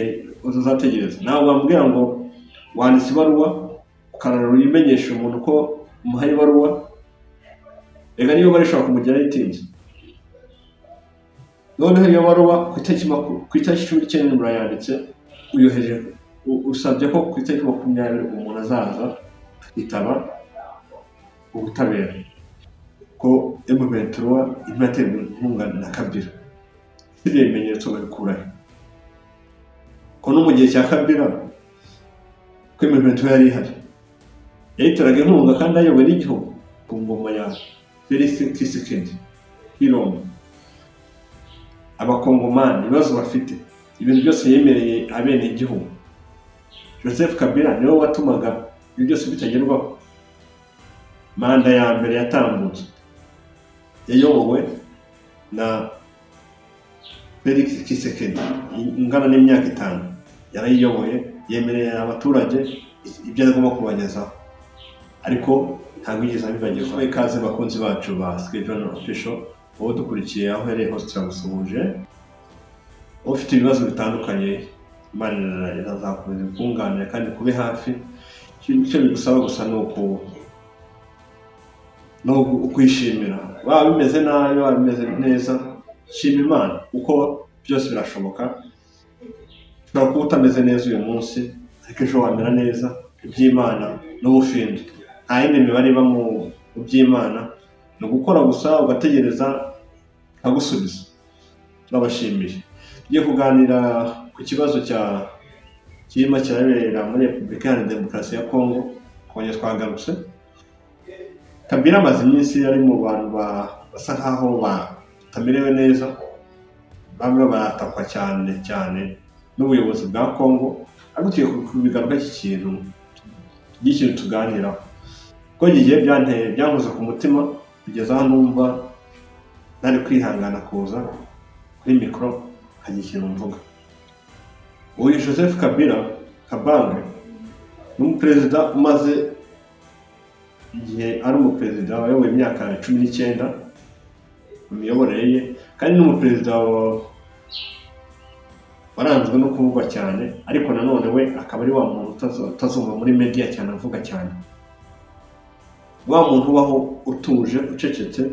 n'igihe uzategereza. Nawe wambwira ngo wanditse ibaruwa ukarara uyimenyesha umuntu ko umuhaye ibaruwa, reka niyo bari ishobora kumugeraho itinze. Noneho iyo baruwa ku itariki 19 murayanditse, uyoheje, usabye ko ku itariki 20 umuntu azaza akitaba ubutabera, ko M23 irimo iraterwa inkunga na Kabila. Ibyo bimenyetso babikurahe? Ko no mu gihe cya Kabila ko M23 yari ihari, yayiteraga inkunga kandi ayoboye n'igihugu ku ngoma ya Felix Tshisekedi Tshilombo. Abakongomani ibibazo bafite, ibintu byose yemereye abenegihugu, Joseph Kabila niwe watumaga ibyo byose bitagerwaho. Manda ya mbere yatambutse yayobowe na Felix Tshisekedi ingana n'imyaka 5, yarayiyoboye, yemerera abaturage ibyo agomba kubagezaho, ariko ntabwo yigeze abibagezaho. Ikaze bakunzi bacu ba Scriven Official, wowe dukurikiye aho uherereye hose turagusuhuje. Ufite ibibazo bitandukanye, Imana irazakomeza ikunganire kandi kube hafi. Icyo bigusaba gusa ni ukwishimira, waba bimeze nabi waba bimeze neza, shima Imana kuko byose birashoboka. Ushobora kuba utameze neza uyu munsi, ariko ejo wamera neza. Iby'Imana n'ubufindo, nta yindi mibare iba mu by'Imana, ni ugukora gusa ugategereza nkagusubiza. Turabashimiye. Tugiye kuganira ku kibazo cya kirimo kirabera muri Repubulika Iharanira Demokarasi ya Kongo. Kongera twagarutse, Kabila amaze iminsi ari mu bantu basa nkaho batamerewe neza, bamwe baratakwa cyane cyane n'ubuyobozi bwa Kongo. Ariko tugiye kubigaruka iki kintu, tugire ikintu tuganiraho, kuko igihe byanteye byankoze ku mutima kugeza aho numva ntari kwihangana kuza kuri mikoro nkagira ikintu mvuga. Uyu Joseph Kabila Kabange ni umuperezida umaze igihe ari umuperezida wayoboye imyaka 19 mu miyoborere ye, kandi ni umuperezida waranzwe no kuvugwa cyane, ariko nanone we akaba ari wa muntu utazumva muri media cyane avuga cyane, wa muntu ubaho utuje ucecetse,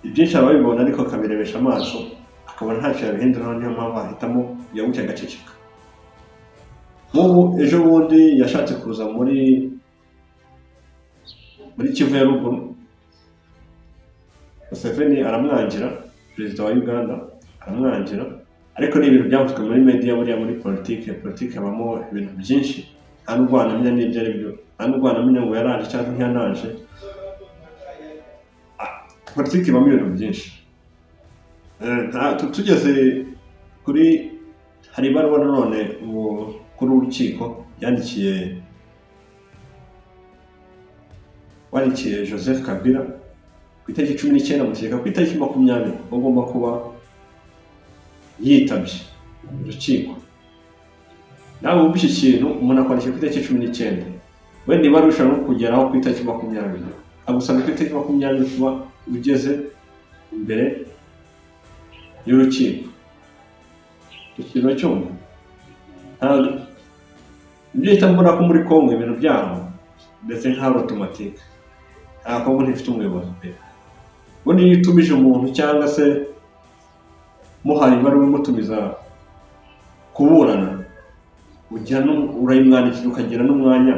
ibyinshi ababibona ariko akabirebesha amaso akabona ntacyo yabihinduraho, niyo mpamvu ahitamo kujya gutya agaceceka. Nk'ubu ejo bundi yashatse kuza muri Kivu ya ruguru, Museveni aramwangira, perezida wa Uganda aramwangira, ariko ni ibintu byavuzwe muri media. Buriya muri politike habamo ibintu byinshi, nta nubwo wanamenya n'ibyo ari byo, nta nubwo wanamenya ngo yaraje cyangwa ntiyanaje. Politike ibamo ibintu byinshi. Tugeze kuri hari ibaruwa nanone kuri urukiko yandikiye wandikiye Joseph Kabila ku itariki 19, mutegeka ku itariki 20 agomba kuba yitabye urukiko. Nawe wumva iki kintu, umuntu akwandikiye ku itariki 19, wenda ibaruwa ishobora no kugeraho ku itariki 20, agusabye ku itariki 20 kuba ugeze imbere y'urukiko. Ikintu cyumva ibyo uhita mbona ko muri Kongo ibintu byaho ndetse nk'aho automatique, nta Kongo ntifite umuyobozi pe. Ubundi iyo utumije umuntu cyangwa se muhaye ibaruwa imutumiza kuburana, urayimwandikira ukagira n'umwanya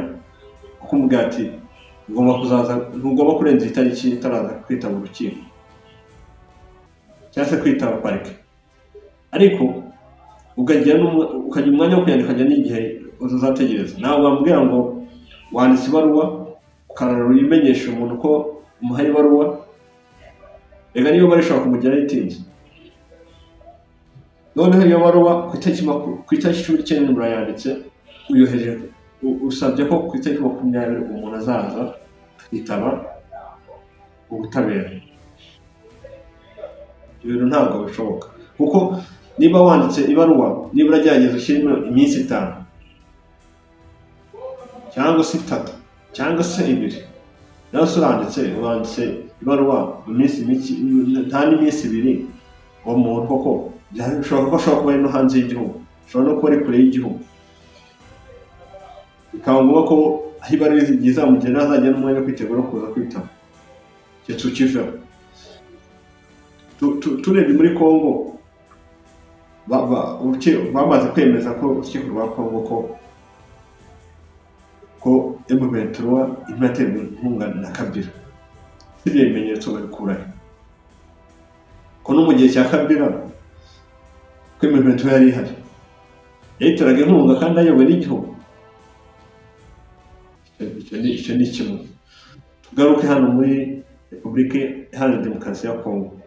wo kumubwira ati ugomba kuzaza, ntugomba kurenza itariki itaraza kwitaba urukiko cyangwa se kwitaba parike, ariko ukagira umwanya wo kuyandika n'igihe uzategereza. Nawe wambwira ngo wanditse ibaruwa ukarara uyimenyesha umuntu ko umuhaye ibaruwa, reka niyo bari ishobora kumugeraho itinze. Noneho iyo baruwa ku itariki 19 murayanditse, uyoheje, usabye ko ku itariki 20 umuntu azaza akitaba ubutabera. Ibintu ntabwo bishoboka, kuko niba wanditse ibaruwa niba uragerageza ushyiremo iminsi 5 cyangwa se 3 cyangwa se 2, nawe se uranditse ibaruwa mu minsi mike, nta n'iminsi 2, uwo muntu koko bishoboka ko ashobora kuba ari no hanze y'igihugu. Ashobora no kuba ari kure y'igihugu, bikaba ngombwa ko aho ibaruwa izamugera azajya n'umwanya wo kwitegura kuza kwitaba. Icyo tukiveho. Turebye muri Kongo, bamaze kwemeza ko urukiko rwa Kongo ko M23 irimo iraterwa inkunga na Kabila. Ibyo bimenyetso babikurahe? Ko no mu gihe cya Kabila ko M23 yari ihari, yayiteraga inkunga kandi ayobowe n'igihugu. Icyo ni kimwe. Tugaruke hano muri Repubulika Iharanira Demokarasi ya Kongo.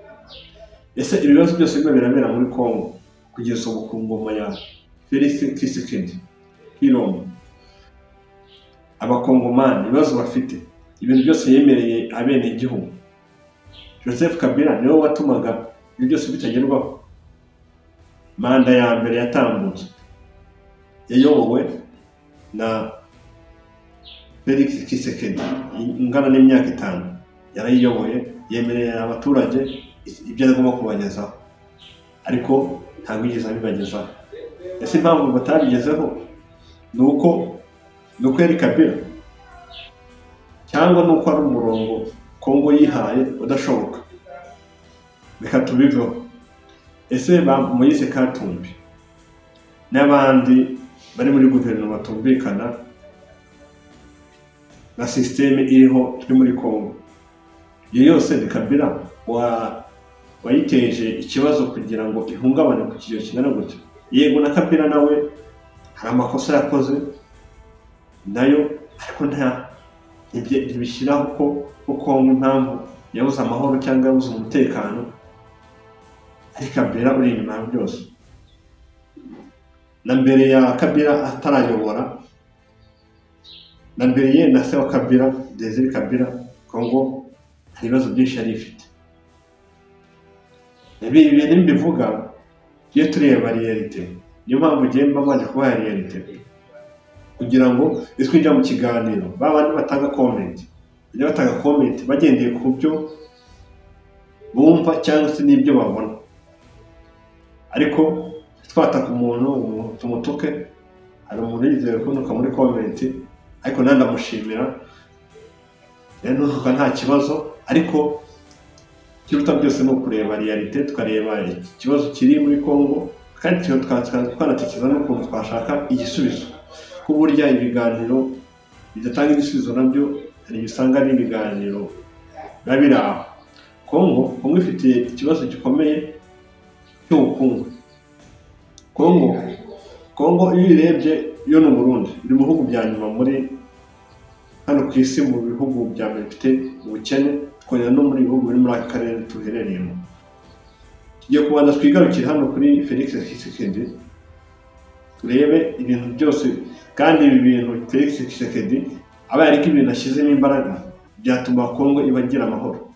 Ese ibibazo byose birimo birabera muri Kongo kugeza ubu ku ngoma ya Felix Tshisekedi Tshilombo, abakongomani ibibazo bafite, ibintu byose yemereye abenegihugu, Joseph Kabila niwe watumaga ibyo byose bitagerwaho. Manda ya mbere yatambutse yayobowe na Felix Tshisekedi ingana n'imyaka 5, yarayiyoboye, yemerera abaturage ibyo agomba kubagezaho, ariko ntabwo yigeze abibagezaho. Ese impamvu batabigezeho ni uko yari Kabila, cyangwa ni uko ari umurongo Kongo yihaye udashoboka? Reka tubiveho. Ese ba Moise Katumbi n'abandi bari muri guverinoma batumvikana na systeme iriho iri muri Kongo, iyo yose ni Kabila wayiteje ikibazo kugira ngo ihungabane ku kigero kingana gutyo? Yego, na Kabila nawe hari amakosa yakoze nayo, ariko nta ntibishyiraho ko Kongo impamvu yabuze amahoro cyangwa yabuze umutekano ari Kabila uri inyuma ya byose. Na mbere ya Kabila atarayobora, na mbere ye na se wa Kabila, Desire Kabila, Kongo hari ibibazo byinshi yari ifite. Ibi bintu mbivuga iyo tureba realite, niyo mpamvu ngiye mba mbanje kubaha realite kugira ngo twinjira mu kiganiro, ba bandi batanga comment, bajya batanga comment bagendeye ku byo bumva cyangwa se n'ibyo babona. Ariko twataka umuntu tumutuke, hari umuntu yizeye kunuka muri comment, ariko nanda ndamushimira rero ntuka nta kibazo. Ariko ikiruta byose ni ukureba realite, tukareba ikibazo kiri muri Kongo, kandi twanatekereza n'ukuntu twashaka igisubizo. Ko burya ibiganiro bidatanga igisubizo nabyo hari ibisanga ari ibiganiro biba biri aho. Kongo ifite ikibazo gikomeye cy'ubukungu. Kongo iyo uyirebye yo ni Burundi, iri mu bihugu bya nyuma muri hano ku isi, mu bihugu bya mbere bifite ubukene, tukongera no muri bihugu biri muri aka karere tuherereyemo. Tugiye kubanza twigarukire hano kuri Felix Tshisekedi, turebe ibintu byose. Kandi ibi bintu Felix Tshisekedi aba yariko ibintu ashyizemo imbaraga byatuma Kongo ibagira amahoro.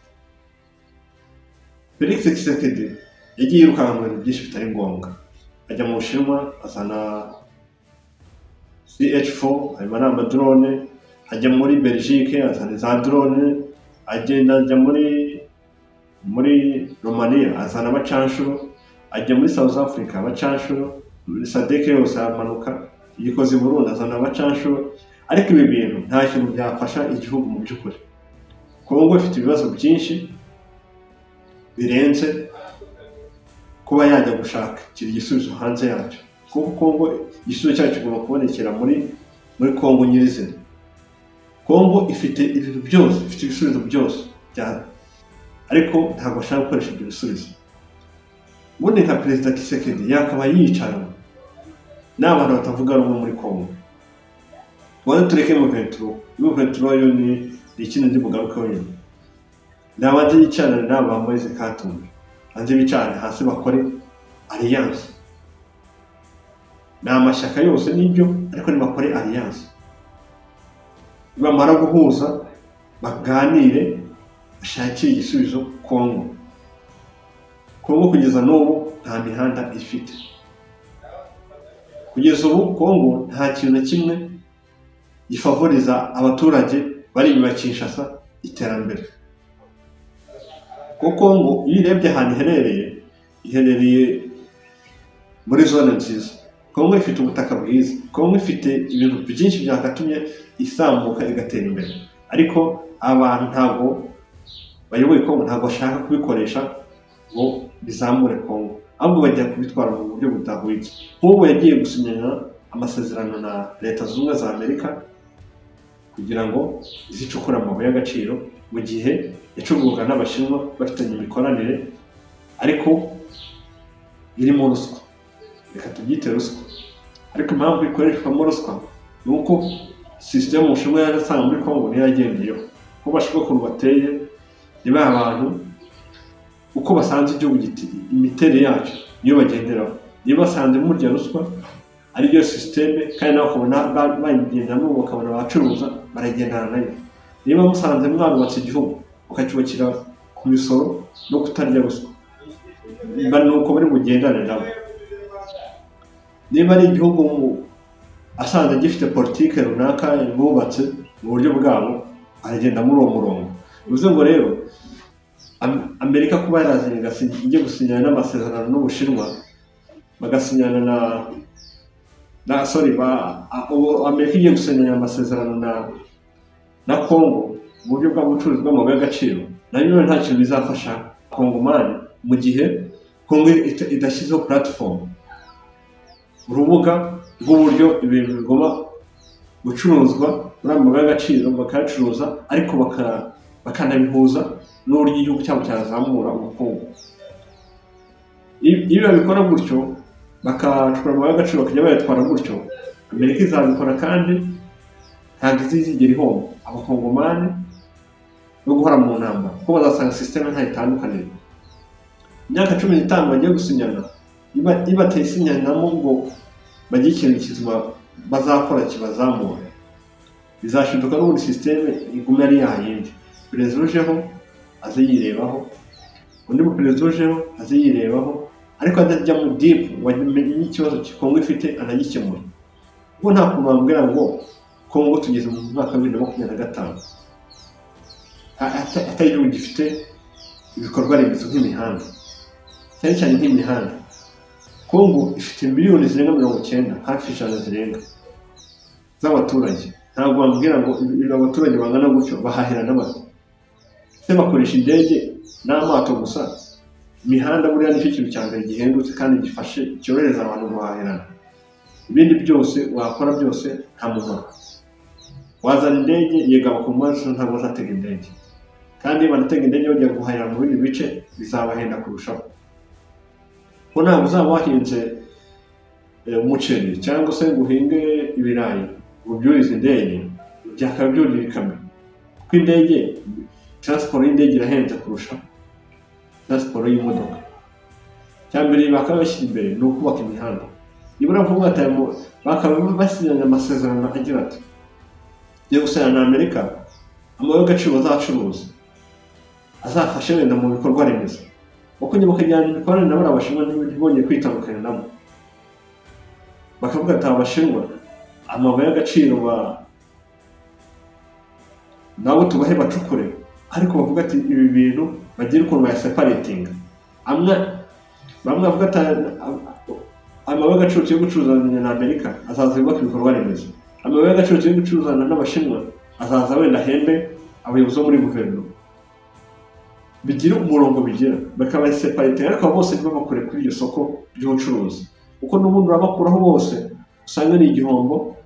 Felix Tshisekedi yagiye yirukanka mu bintu byinshi bitari ngombwa, ajya mu Bushinwa azana CH4, harimo n'amadrone, ajya muri Belgique azana za drone, agenda ajya muri Romania azana abacanshuro, ajya muri South Africa abacanshuro, muri SADC yose aramanuka, yikoze i Burundi azana abacanshuro. Ariko ibi bintu nta kintu byafasha igihugu mu by'ukuri. Kongo ifite ibibazo byinshi birenze kuba yajya gushakira igisubizo hanze yacyo, kuko Kongo igisubizo cyayo kigomba kubonekera muri Kongo nyirizina. Kongo ifite ibintu byose, ifite ibisubizo byose, ariko ntabwo bashaka gukoresha ibyo bisubizo. Ubundi nka Perezida Tshisekedi yakaba yicara n'abantu batavuga rumwe muri Kongo. Tubanze tureke M23. M23 yo ni ikintu ndi bugarukeho nyuma. Nabanze yicarane n'aba ba Moise Katumbi, banze bicarane hasi bakore alliance. Ni amashyaka yose nibyo, ariko nibakore alliance. Nibamara guhuza baganire, bashakire igisubizo Kongo. Kongo kugeza n'ubu nta mihanda ifite. Kugeza ubu Kongo nta kintu na kimwe gifavoriza abaturage bari inyuma ya Kinshasa iterambere. Kuko Kongo iyo urebye ahantu iherereye, iherereye muri zone nziza. Kongo ifite ubutaka bwiza, Kongo ifite ibintu byinshi byakatumye isambuka igatera imbere, ariko abantu ntabwo bayoboye Kongo ntabwo bashaka kubikoresha ngo bizamure Kongo, ahubwo bajya kubitwara mu buryo budahwitse. Nk'ubu yagiye gusinyana amasezerano na Leta Zunze Ubumwe za Amerika kugira ngo zicukure amabuye y'agaciro, mu gihe yacurwaga n'Abashinwa bafitanye imikoranire ariko irimo ruswa. Reka tubyite ruswa, ariko impamvu ikoreshwamo ruswa ni uko sisitemu Ubushinwa yaje asanga muri Kongo niyo yagendeyeho. Ko bashinwa ukuntu bateye, niba abantu uko basanze igihugu imiterere yacyo niyo bagenderaho. Niba basanze murya ruswa ariyo sisiteme, kandi nawe ukabona bayigenderamo, bakabona abacuruza baragendana nayo. Niba musanze mwarubatse igihugu mukacyubakira ku misoro no kutarya ruswa, ni uko bari bugendane nabo. Niba ari igihugu asanze gifite politike runaka bubatse mu buryo bwabo, aragenda muri uwo murongo. Bivuze ngo rero Amerika kuba yarazanye ijye gusinyana n'amasezerano n'Ubushinwa, bagasinyana na sorry Amerika igiye gusinyana amasezerano na Kongo mu buryo bw'ubucuruzi bw'amabuye y'agaciro, nayo nta kintu bizafasha Kongomani mu gihe Kongo idashyizeho platform, urubuga rw'uburyo ibintu bigomba gucuruzwa muri ayo mabuye y'agaciro, bakayacuruza ariko bakanabihuza n'uburyo igihugu cyabo cyazamura ubukungu. Iyo babikora gutyo, bakacukura amabuye y'agaciro bakajya bayatwara gutyo, Amerika izabikora kandi ntabwo izigera ihomba Abakongomani no guhora mu ntambara, kuko bazasanga sisiteme ntayo itandukanira. Imyaka 15 bagiye gusinyana, ibatayisinyanyamo ngo bagire ikintu kizima bazakora kibazamura, bizashinduka n'ubundi sisiteme igume ari yayindi. Perezida ujeho aze yirebaho, undi muperezida ujeho aze yirebaho, ariko adajya mu deep wamenye ikibazo Kongo ifite anagikemura. Kuko nta kuntu bambwira ngo Kongo tugeze mu mwaka wa 2025 atari igihugu gifite ibikorwa remezo nk'imihanda, cyane cyane nk'imihanda. Kongo ifite miliyoni zirenga 90, hafi 100 zirenga z'abaturage. Ntabwo bambwira ngo abaturage bangana gutyo bahahirana bate? Se bakoresha indege n'amato gusa? Imihanda buriya nicyo kintu cya mbere gihendutse kandi gifashe cyorohereza abantu guhahirana. Ibindi byose wakora byose nta mumaro. Wazana indege yegaba ku munsi, ntabwo bazatega indege, kandi banatega indege bajya guhahira mu bindi bice bizabahenda kurushaho. Ko ntabwo uzaba wahinze umuceri cyangwa se ngo uhinge ibirayi ngo ubyurize indege, byakaba byurira ikamyo, kuko indege, transport y'indege irahenze kurusha transport y'imodoka. Icya mbere bakaba bashyira imbere ni ukubaka imihanda. Nibura mvuga ati bakaba basinyanye amasezerano agira ati tugiye gusinyana na Amerika amabuye y'agaciro bazacuruza azafashe wenda mu bikorwa remezo, bakongera bakajyana imikoranire nabo Abashinwa ntibongeye kwitandukanya nabo, bakavuga ati Abashinwa amabuye y'agaciro nabo tubahe bacukure, ariko bavuga ati ibi bintu bagire ukuntu bayaseparatinga. Bamwe bavuga ati amabuye y'agaciro tugiye gucuruzanya na Amerika azaza yubaka ibikorwa remezo, amabuye y'agaciro tugiye gucuruzanya n'Abashinwa azaza wenda ahembe abayobozi bo muri guverinoma. Bigira umurongo bigira, bakabayaseparatinga, ariko bose ntibabakure kuri iryo soko ry'ubucuruzi, kuko n'ubundi urabakuraho bose usanga ni igihombo.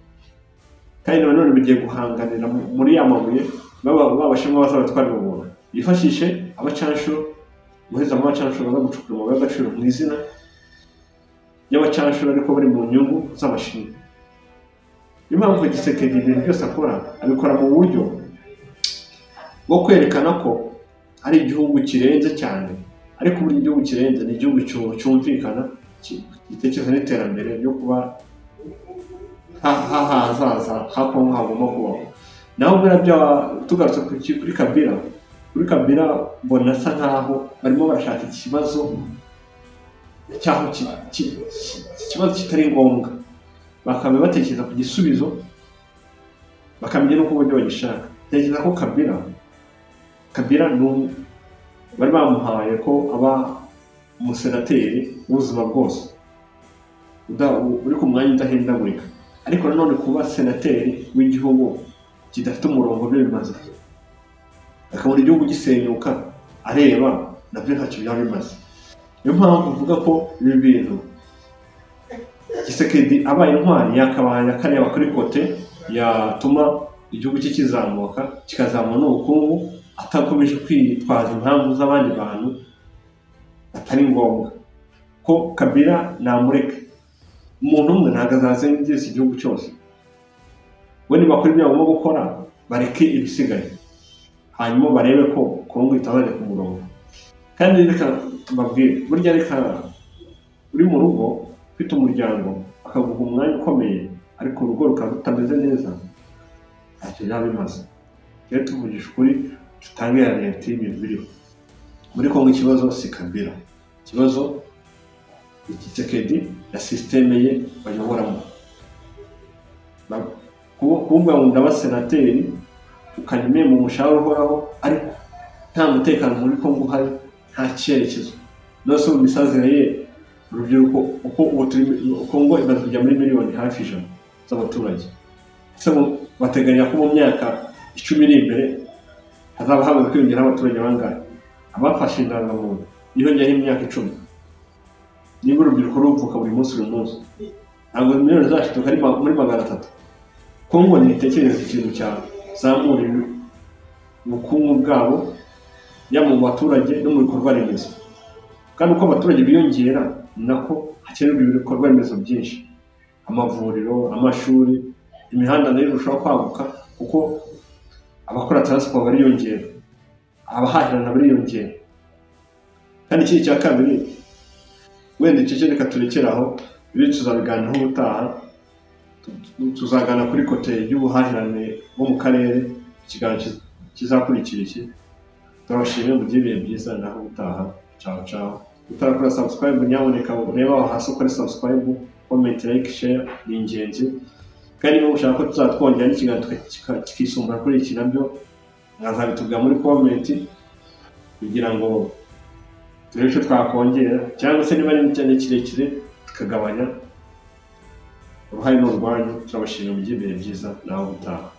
Kandi nanone bigiye guhanganira muri ya mabuye b'Abashinwa bazabatwara ubuntu. Bifashishe abacanshuro, guheza mu bacanshuro baza gucukura amabuye y'agaciro mu izina ry'abacanshuro, ariko bari mu nyungu z'Abashinwa. Niyo mpamvu Tshisekedi ibintu byose akora abikora mu buryo bwo kwerekana ko ari igihugu kirenze cyane, ariko buri gihugu kirenze ni igihugu cyumvikana, gitekereza n'iterambere ryo kuba hazaza ha Kongo hagomba kubaho. Naho buriya tugarutse kuri Kabila, kuri Kabila mbona asa nkaho barimo barashaka ikibazo cyaho ikibazo kitari ngombwa, bakaba batekereza ku gisubizo, bakamenya n'uko uburyo bagishaka. Ntekereza ko Kabila bari bamuhaye ko aba umusenateri w'ubuzima bwose. uri ku mwanya udahindagurika. Ariko nanone kuba senateri w'igihugu kidafite umurongo byo bimaze, akabona igihugu gisenyuka areba, nabyo ntacyo byaba bimaze. Niyo mpamvu mvuga ko ibi bintu Tshisekedi abaye intwari yakabaye akareba kuri côté yatuma igihugu cye kizamuka, kikazamura n'ubukungu, atakomeje kwitwaza impamvu z'abandi bantu atari ngombwa. Ko Kabila namureka, umuntu umwe ntabwo azazengereza igihugu cyose. We nibakora ibyo bagomba gukora, bareke ibisigaye, hanyuma barebe ko Kongo itazajya ku murongo. Kandi reka mbabwire, burya reka uri mu rugo ufite umuryango akaguha umwanya ukomeye, ariko urugo rukaba rutameze neza, ntacyo byaba bimaze. Rero tuvugisha ukuri, dutange ya leta y'ibintu biriho muri Kongo. Ikibazo si Kabila, ikibazo ni Tshisekedi na système ye bayoboramo. Kuvuga ngo ndaba senateri ukajya mu mushahara uhoraho, ariko nta mutekano muri Kongo uhari, nta cyerekezo. Nose mu misazire ye, urubyiruko uko ubu turi, Kongo imaze kujya muri miliyoni hafi 100 z'abaturage. Ese bateganya ko mu myaka 10 iri imbere hazaba hamaze kwiyongeraho abaturage bangahe? Abafashe indangamuntu yiyongeraho imyaka 10, niba urubyiruko ruvuka buri munsi buri munsi, ntabwo miliyoni zashiduka ari muri 300. Kongo ntitekereza ikintu cyazamura ubukungu bwabo, yaba mu baturage no mu bikorwa remezo. Kandi uko abaturage biyongera, ni nako hakenerwa ibikorwa remezo byinshi, amavuriro, amashuri, imihanda nayo irushaho kwaguka, kuko abakora transport bariyongera, abahahirana bariyongera. Kandi ikindi cya kabiri, wenda icyo cyo reka turekere aho, ibindi tuzabiganiraho ubutaha. Tuzagana kuri côté y'ubuhahirane bwo mu karere, ikiganiro kizakurikira iki. Turabashimiye, mugire ibihe byiza, naho ubutaha. Ciao ciao. Utarakora subscribe, nyamuneka urebe aho hasi ukore subscribe, comment, like, share ni ingenzi. Kandi niba ushaka ko tuzatwongera n'ikiganiro kikisumbura kuri iki, nabyo mwazabitubwira muri comment kugira ngo turebe icyo twakongera, cyangwa se niba ari cyane kirekire tukagabanya. Uruhare ni urwanyu. Turabashimira, mugire ibihe byiza, naho ubutaha.